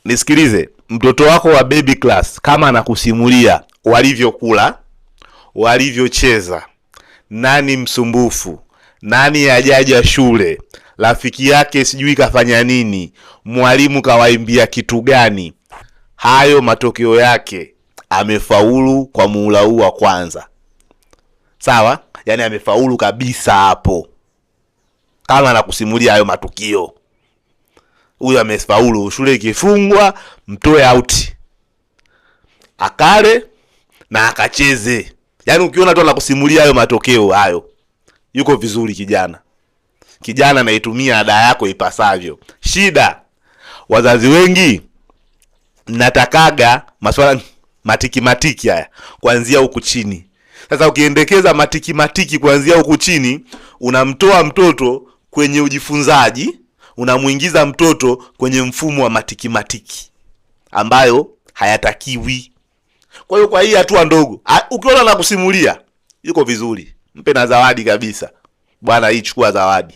Nisikilize, mtoto wako wa baby class kama anakusimulia walivyokula, walivyocheza, nani msumbufu, nani hajaja shule, rafiki yake sijui kafanya nini, mwalimu kawaimbia kitu gani, hayo matokeo yake amefaulu kwa muhula huu wa kwanza. Sawa? Yaani amefaulu kabisa hapo, kama anakusimulia hayo matukio, huyu amefaulu. Shule ikifungwa, mtoe out akale na akacheze. Yaani ukiona tu anakusimulia hayo matokeo hayo, yuko vizuri kijana. Kijana anaitumia ada yako ipasavyo. Shida wazazi wengi mnatakaga maswala matiki matiki haya kuanzia huku chini. Sasa ukiendekeza matiki matiki kuanzia huku chini, unamtoa mtoto kwenye ujifunzaji, unamuingiza mtoto kwenye mfumo wa matiki matiki ambayo hayatakiwi. Kwa hiyo kwa hii hatua ndogo, ukiona na kusimulia yuko vizuri, mpe na zawadi kabisa. Bwana, hii chukua zawadi.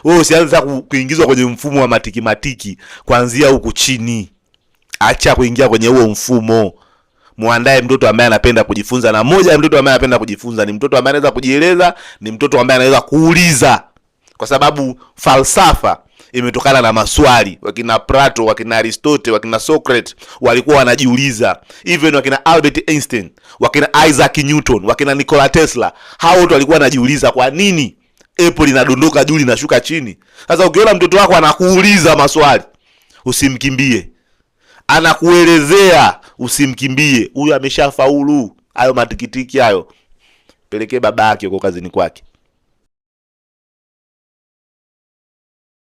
Wewe usianze kuingizwa kwenye mfumo wa matiki matiki kuanzia huku chini. Acha kuingia kwenye huo mfumo. Muandae mtoto ambaye anapenda kujifunza, na moja ya mtoto ambaye anapenda kujifunza ni mtoto ambaye anaweza kujieleza, ni mtoto ambaye anaweza kuuliza, kwa sababu falsafa imetokana na maswali. Wakina Plato, wakina Aristotle, wakina Socrates walikuwa wanajiuliza, even wakina Albert Einstein, wakina Isaac Newton, wakina Nikola Tesla, hao wote walikuwa wanajiuliza kwa nini apple inadondoka juu linashuka chini. Sasa ukiona mtoto wako anakuuliza maswali, usimkimbie. Anakuelezea, usimkimbie. Huyu ameshafaulu. Hayo matikitiki hayo pelekee baba yake huko kazini kwake.